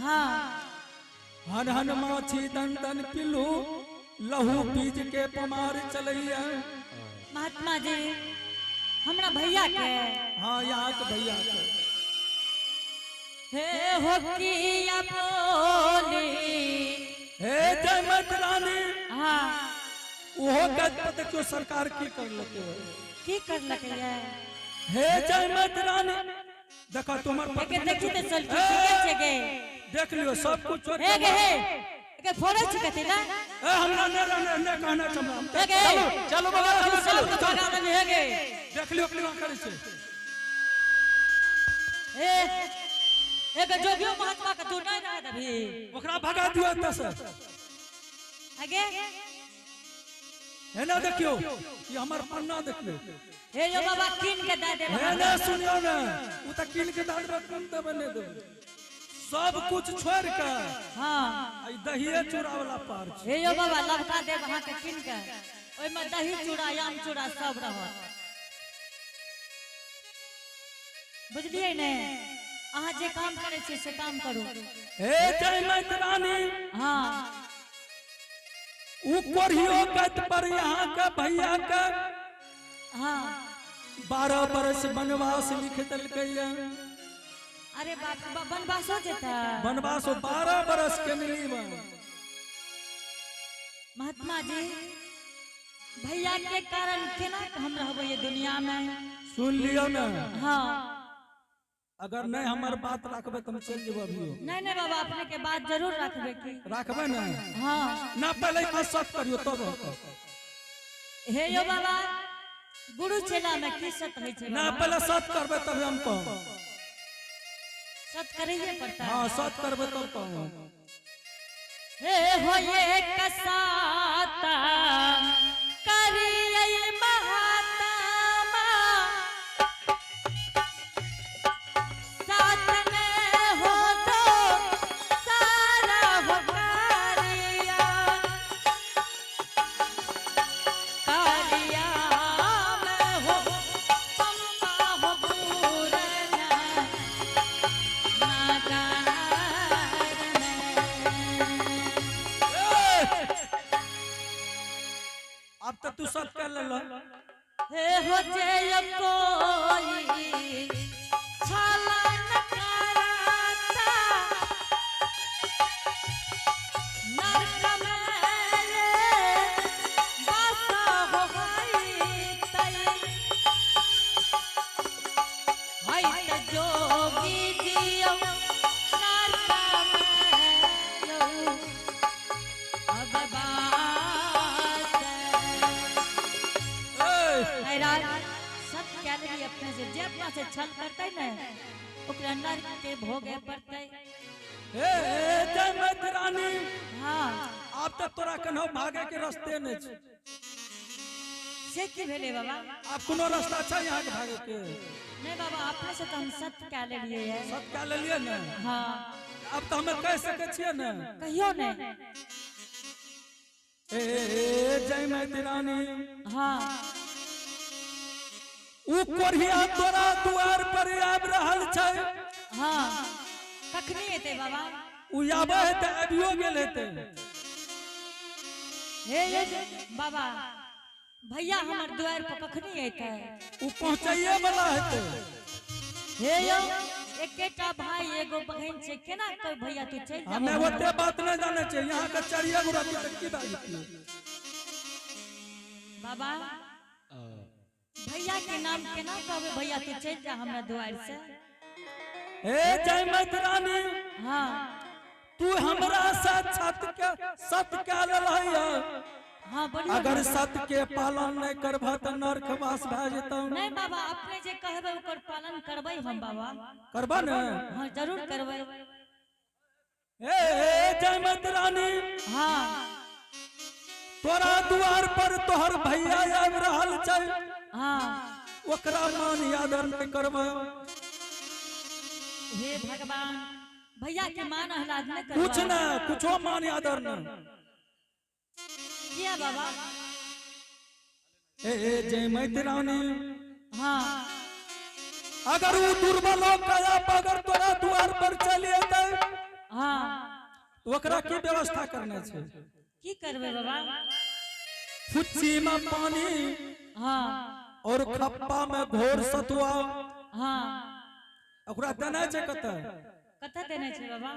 हाँ। हन हन माछी दन दन पिल्लू लहू पीज के पमार चलैया। महात्मा जी, हमरा भैया के। हाँ, यहाँ के भैया के। हे हो किया बोली। हे जय मत रानी। हाँ। ओहो गद पर देखियो सरकार की कर लके है। की कर लके है? हे जय मत रानी, देखा तुम्हार एके देखी ते चल की ए, ठीके छे गे। देख लियो सब कुछ छोड़ हे के गे हे, एके फोड़ै छी कथी ना? ए, हमरा ने रहने ने कहना छम। हे गे। चलू चलू बाबा, चलू सब चलू। के भगा देबी हे गे। देख लियो केना करै छै। हे, एके जोगियो महात्मा के तू नहीं रह देबी। ओकरा भगा दियो एतऽ से। आगे। हे ना देखियो, ई हमर पन्ना देखियो। हे यो बाबा, कीन के दे दे। हे ना सुनियो ने, उ त कीन के दे देबै, कोन देबै नहि देबै, सब कुछ छोड़ के। हाँ। आई दहिए चूड़ा वाला पार छै। हे यो बाबा, लबका देब अहाँ के कीन के, ओहिमे दही चूड़ा आम चूड़ा सब रहत, बुझलियै ने? अहाँ जे काम करै छियै से काम करू। हे जय मात रानी। हाँ। उ कोरियो गत पर यहाँ के भैया के हाँ। 12 बरस वनवास लिख देलकै। अरे बाप रे बाप, वनवास हो जेता? वनवास 12 बरस के मिली बा। महात्मा जी, भैया के कारण केना हम रहबै ये दुनिया में? सुन लियो ने। हाँ। अगर नहीं हमर बात रखबै तऽ हम चलि जेबै अभियो। नहीं नहीं बाबा, अपने के बात जरूर रखबे की। रखबै ने? हाँ। ना, पहले यहाँ सत करियो तब हम। हे यो बाबा, गुरु चेला में की सत होइ छै? ना। बाबा? पहले सत करबै तब हम कहब। सत करैये पड़ता। हाँ, सत करबै तब कहब। हे हो ये कसाता करियै महात्मा, साथ में हो तो सारा हो कारिया, कारिया में हो पंपा हो पूरना नागार में। अब तऽ तू सत कर लेल। हे हो जय कोई छाला न कराता, नरक में ये बासा हो गई तई, हई त जोगी जियो नरक में यौ अब बात। महाराज, सत कह लेली अपने से, जे अपना से छल करते ने ओकरा नरक के भोगे पड़ते। हे जय मत रानी। हाँ। आब तऽ तोरा कन्हो भागे के रास्ते नहि छै। से की भेलै बाबा? आब कोनो रास्ता छै यहाँ के भागे के? नहीं बाबा, अपने से तो हम सत कह लेलिए है। सत कह लेलियै ने? हाँ। आब तऽ हमे कहि सकै छियै ने? कहियो नहीं। ए जय मत रानी। हाँ। उ कोरिया तोरा दुआर पर आबि रहल छै। हाँ, कखनी एते बाबा? उ आबै हेतै, आबियो गेल हेतै। हे ये बाबा, भैया हमर द्वार पर कखनी एते? उ पहुँचैये वाला हेतै। हे यौ, एकेटा भाई एगो बहन छै, केना कह भैया तू चलि जा? हमे ओते बात नहि जानै छियै, यहाँ के चारिये गो रहती तऽ की भए जेतियै? बाबा, भैया के नाम केना कहबै भैया तू चलि जा हमरा द्वार से? हे जय मत रानी। हाँ। तू हमरा से छत के सत के लेलही। हाँ, बोलियो। अगर सत के पालन नहि करबह तऽ नरकवास भए जेतौ। नहीं बाबा, अपने जे कहबै ओकर पालन करबै हम बाबा। करबह ने? हाँ, जरूर करबै। हे जय मत रानी। हाँ। तोरा दुआर पर तोहर भैया आबि रहल छै। हाँ। ओकरा मान आदर नहि करबह। हे भगवान, भैया के मान आह्लाद नहीं करबै? कुछ न, कुछो मान आदर न। किया बाबा? ए जय मत रानी। हाँ। अगर वो दुर्बल हो कया अगर तोरा द्वार पर चली एतै हाँ। ओकरा की व्यवस्था करना छै? की करबै बाबा? फुच्ची में पानी और खप्पा में घोर सतुआ। ओकरा देना छै कतऽ? कतऽ देने छै बाबा?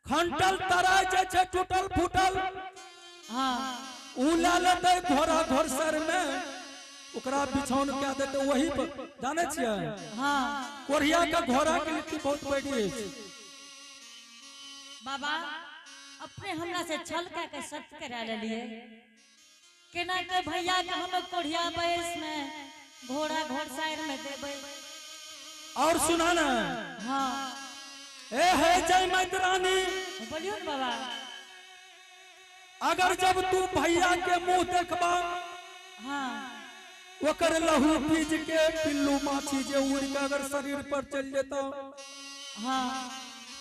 खंटल तराय जे छै टूटल फूटल, उ लए लेतै घोड़ा घोरसर में, ओकरा बिछौन कए देतै वही पर। जानै छियै? हाँ। कोढ़िया के घोड़ा के लिट्टी बहुत बड़ी अछि। बाबा, अपने हमरा से छल कए के सत्य करा लेलिए। केना के भैया के हम कोढ़िया बयस में घोड़ा घोड़सार में देबै? और सुना ना। ए हे जय मैत्रानी। बोलियो ने बाबा। अगर जब तू भैया के मुंह देखबा, ओकर लहू पीज के पिल्लू माछी जे उड़ के अगर शरीर पर चल जेता,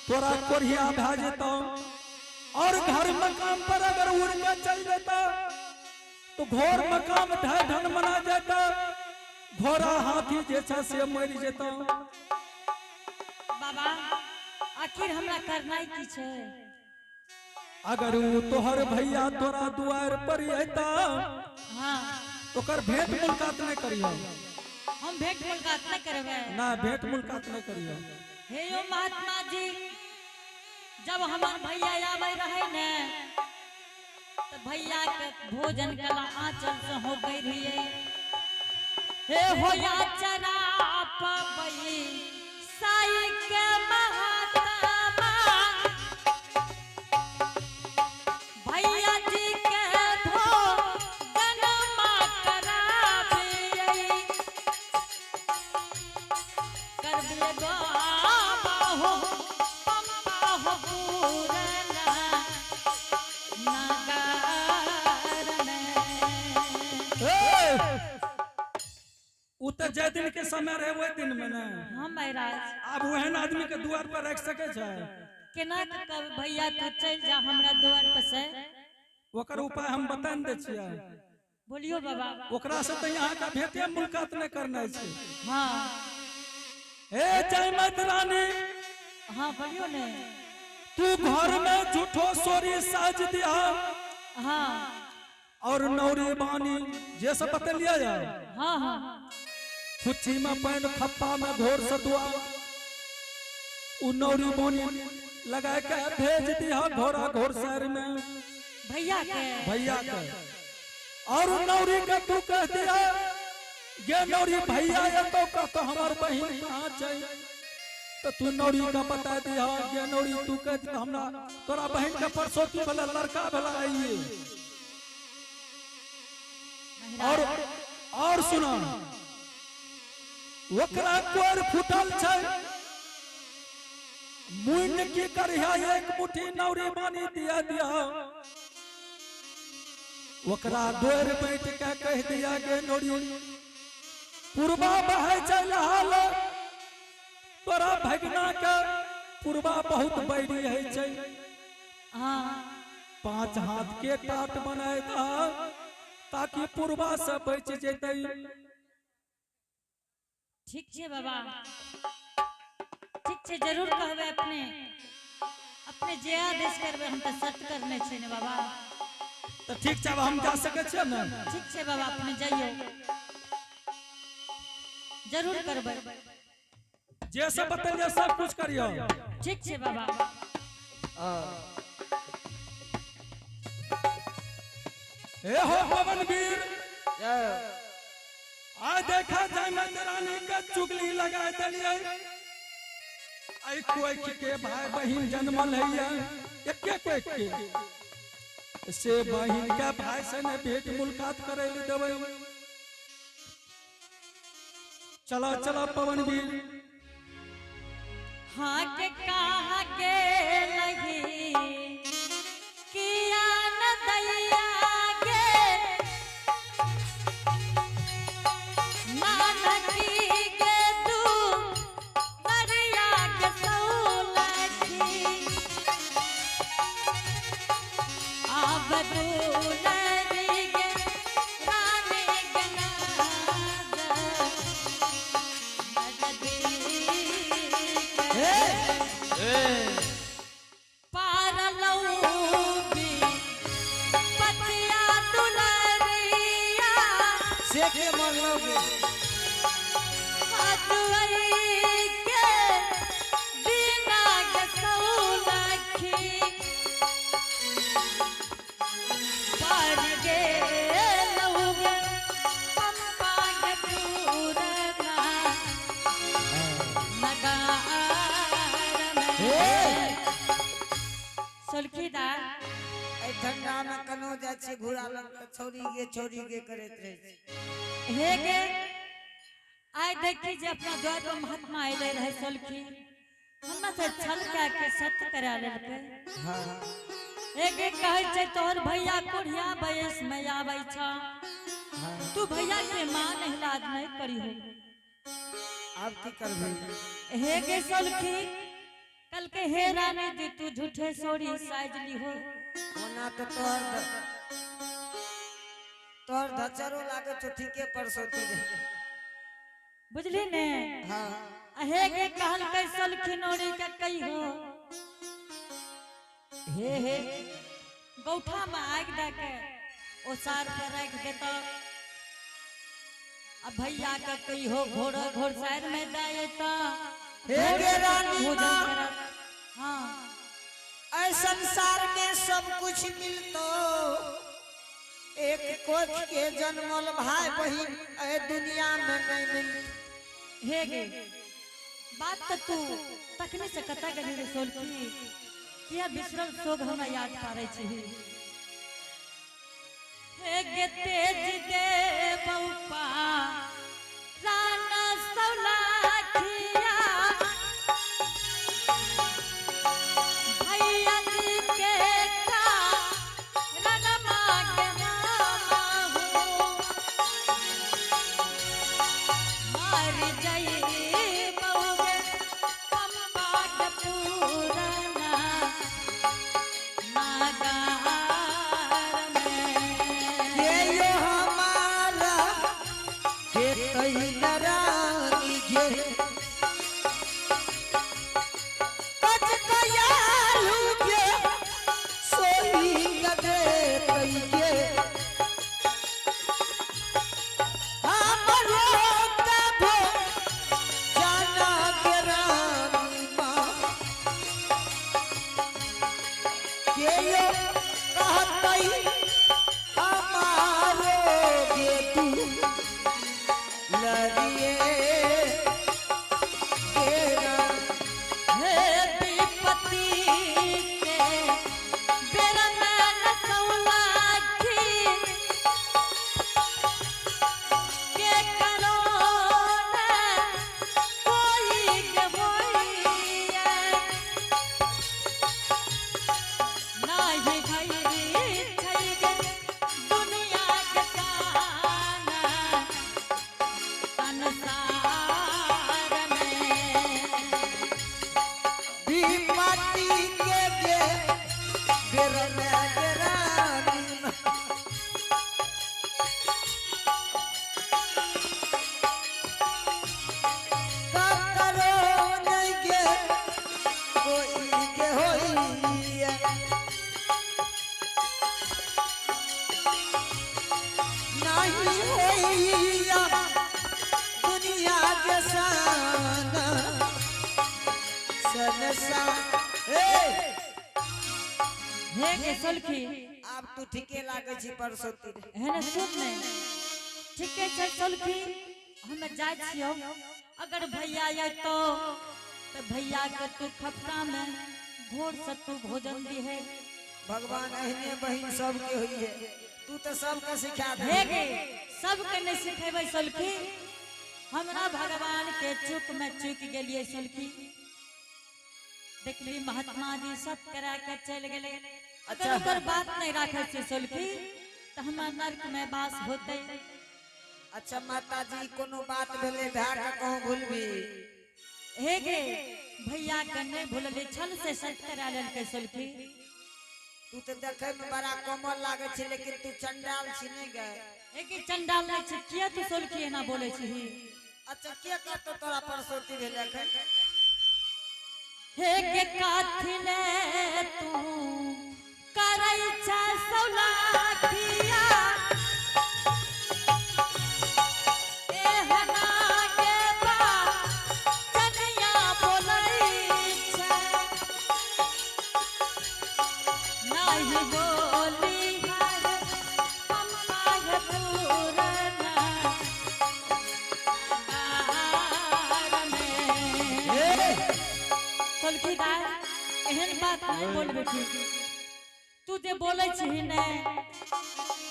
तोरा कोढ़िया भए जेता। और घर मकान पर अगर उड़ के चल जेता तो घोर मकान ढह ढन मना जेता, घोड़ा हाथी जे छै से मरि जेता। बाबा, आखिर हमरा करनाइ की छै? अगर उ तोहर भैया तोरा दुआर पर अयता, ओकर भेंट मुलाकात नहीं करियो। हम भेंट मुलाकात नहीं करबै? ना, भेंट मुलाकात नहीं करियो। हे यो महात्मा जी, जब हमार भैया आवे रहे ने तो भैया के भोजन कला आंचल से हो गई रहिए। हे होया चरा पबई साई के महात्मा, भैया जी के भोजन मा कराबियै। करबियै बाबा हो पंपा हो पूरना नगर में। ए! उ तऽ जे दिन के समय रहे ओहि दिन में ने। हाँ महाराज। आब ओहन आदमी के दुआर पर रख सके छै? केना के कहबै भैया तू चलि जा हमरा द्वार पर से? ओकर उपाय हम बता ने दै छियै। बोलियो बाबा। ओकरा से तऽ यहाँ का भेंटे मुलाकात नहीं करना छै। हे जय रानी। हाँ, बोलियो ने। तू घर में झूठो सोरी साज दिया और नौरी बानी जे सब बतलिया जाए, हाँ हाँ फुच्ची में पानि, खप्पा में घोर सतुआ, उ नौरी बानी लगा के भेज दिया घोड़ा घोड़सर में। भैया के? भैया के। और उ नौरी के तू कह दिया, गे नौरी, भैया ये तो कह हमार बहिन कहाँ छै? तो तू नौरी का बता दिया, गे नौरी, तू कह दिया हमरा तोरा बहिन के परसोती भला लड़का भला आइए। और सुना, ओकरा कोर फूटल छै, मुइन की करिया एक मुट्ठी नौरी बानी दिया दिया। ओकरा दोर बैठ के कह दिया, गे नौरी, पुरबा बहै छै लहाल, तोरा भगना के पुरबा बहुत बैरी है छै। 5 हाथ के टाट बनाए दा ताकि पुरबा से बच जेतै। ठीक छै बाबा, ठीक छै, जरूर कहबै। अपने अपने जे आदेश करबै, हम तऽ सत्य करने छै ने बाबा। तऽ ठीक छै, आब हम जा सकै छियै ने? ठीक छै बाबा, अपने जाइयो, जरूर करबै। जे सब बतेलियै सब कुछ करियौ। ठीक छै बाबा। हे हो पवन वीर, आ देखा जाय रानी के चुगली लगा देलियै। आई कोई के भाई बहिन जन्मल है एके कोई के से बहिन के भाई से ने भेंट मुलाकात करे ले देबै। चला चला पवन वीर। हाँ के कहा के लही किया न दैया गे नानकी गे तू दरिया के सौलखी, आब दुलरी गे रानी गे नाद नजदीक। सोलखीदार एहि ठंडा में कनो जाइ छियै घुरा लग तऽ छौरी गे करैत रहै छै। हे गे, आइ देखी जे अपना द्वार पर महात्मा अयले रहे सोलखी, हमरा से छल कए के सत्य करा लेलकै। हाँ। हे गे, कहै छै तोहर भैया कोढ़िया बयस में आबै छ, हाँ। तू भैया के मान हिलाद नहीं करी हो। आब की करबै? हे गे सोलखी, कल के हे रानी जी तू झूठे सोरी साइज ली हो। ओना तऽ तोहर धचरो लागै छौ ठीके परसौती रे। बुझली ने? हाँ। हे गे, कहलकै सोलखी नोरी के कही हो, हे हे गौठा में आगि दे के ओसार पर राखि देता, आ भैया के कही हो घोड़ा घोड़सार में दे अयता। हे गे रानी भोजन माँ। करत। हाँ। ऐ संसार में सब कुछ मिलतो, एक कोख के जन्मल भाई बहिन ऐ दुनिया में नहीं मिलत। हे गे, बात तो तू तखने से कता गेली रे सोलखी, किया बिसरल सोग हमरा याद पारै छी। हे गे तेज दे बौपा राना सौलाखिया, भैया जी के का रणमा के मामा हूँ, मार जाई बउगे पम्पा के पुराना नागार में। के यो हमारा के तई नरानी गे कच कयालू गे सोई गदे तई गे हमरो कभो जाना के रानी माँ के यो कहतई हमारो गे तू लड़िए के रानी। हे विपत्ति के बेर में न सौलाखी, के करो न कोई के होइए, नाही भई छै गे दुनिया के काना संसार में। विपत्ति के गे बेर में गे रानी माँ। ककरो नहीं गे कोई के होइए, नहीं होइया दुनिया के साना सनसा। ए हे गे सोलखी, आब तू ठीके लागै छी परसौती रे। हे ने सुन ने, ठीके छै सोलखी, हम जाइ छियौ। अगर भैया अयतौ तऽ भैया के तू खपटा में घोर से तू भोजन दिहे। भगवान एहने बहिन सबके होइए, तू तऽ सबके सिखा दे। हे गे, सबके नहि सिखेबै सोलखी, हमरा भगवान के चूक में चूक गेलियै सोलखी। देखली महात्मा जी सब करा के चलि गेलै। अगर अच्छा। ओकर बात नहीं राखै छै सोलखी तऽ हमरा नर्क में वास होतै। अच्छा माता जी, कोनो बात भेलै भए के कहूँ भूलबी? हे गे, भैया के नहीं भूलली, छल से सत करा लेलकै सोलखी। तू तऽ देखै में बड़ा कोमल लागै छै, लेकिन तू चंडाल छी नहीं गे? हे गे, चंडाल नहीं छै, किया तू सोलखी एना बोलै छी? अच्छा, के कहतौ तोरा परसौती भेलै एखन? हे गे, काथी ले तू करै छै सौलाखिया, एहना के बा चनिया बोलै छै, नाही बोली है पम्पा है पूरना कार में। ए सोलखीदार, एहन बात नहीं बोलबे ठीक। तू जे बोलै छी ने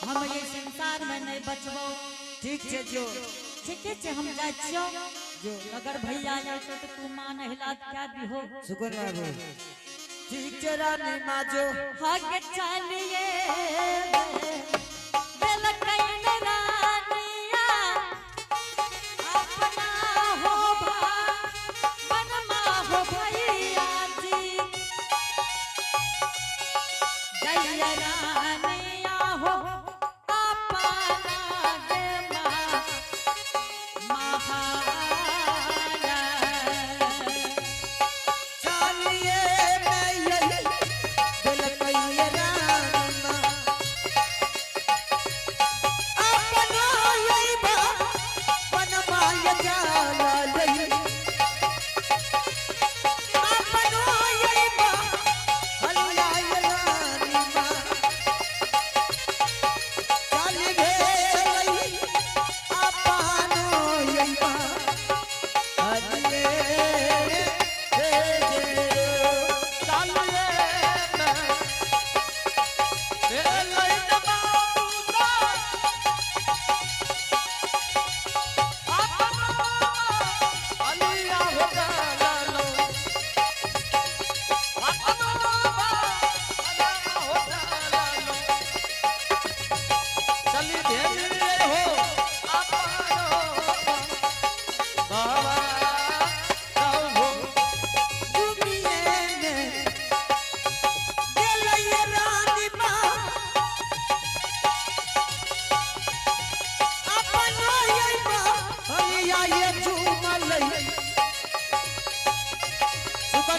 हम ये संसार में नहीं बचबो। ठीक छै जो। ठीके छै, हम जाइ छियौ। जो। अगर भैया अयतौ तऽ तू मान हिला क्या दिहो। सुकन बाबू ठीक छै रानी माँ जो। आगे चलिए बेलकैन रानिया अपना हो भा मनमा हो भैया जी दैया रानिया हो अपना गे माँ महाला। चलिए मैं यही दिलकैया रानी माँ अपना यही बा बनमाय जाला यही अपना यही बा हलिया रानी माँ चल भेलई अपना यही बा हलिए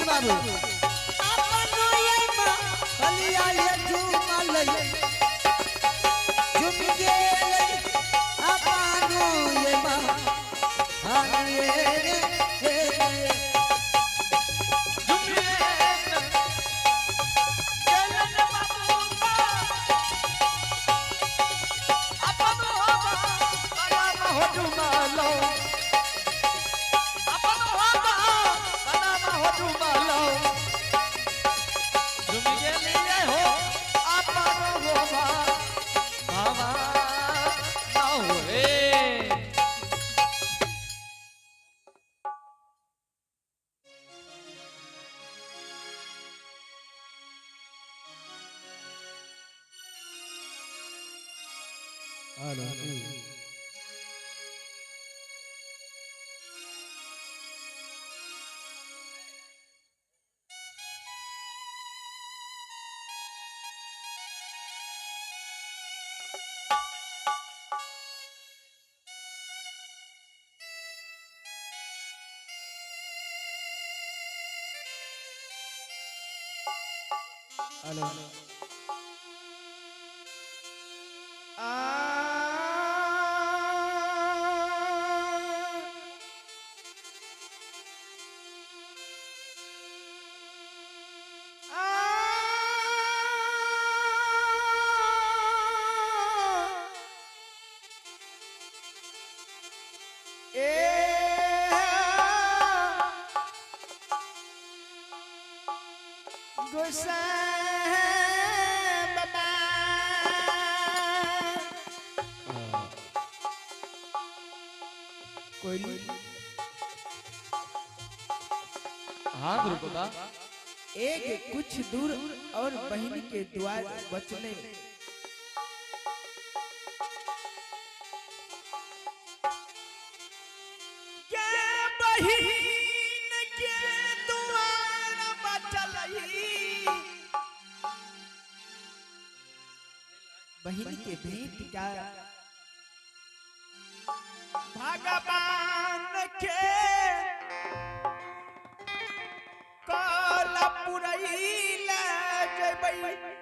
बाबू अपनो ये माँ हलिया ये झूमलई झूम गेलई अपनो ये माँ हलिये रे हे रे। कोयली। हाँ गुरु बाबा। एक कुछ दूर और बहन के द्वार बचले। के बहिन के दुआर बचलही बहन के भेंट का भगवान के कल पुरैला जयबै।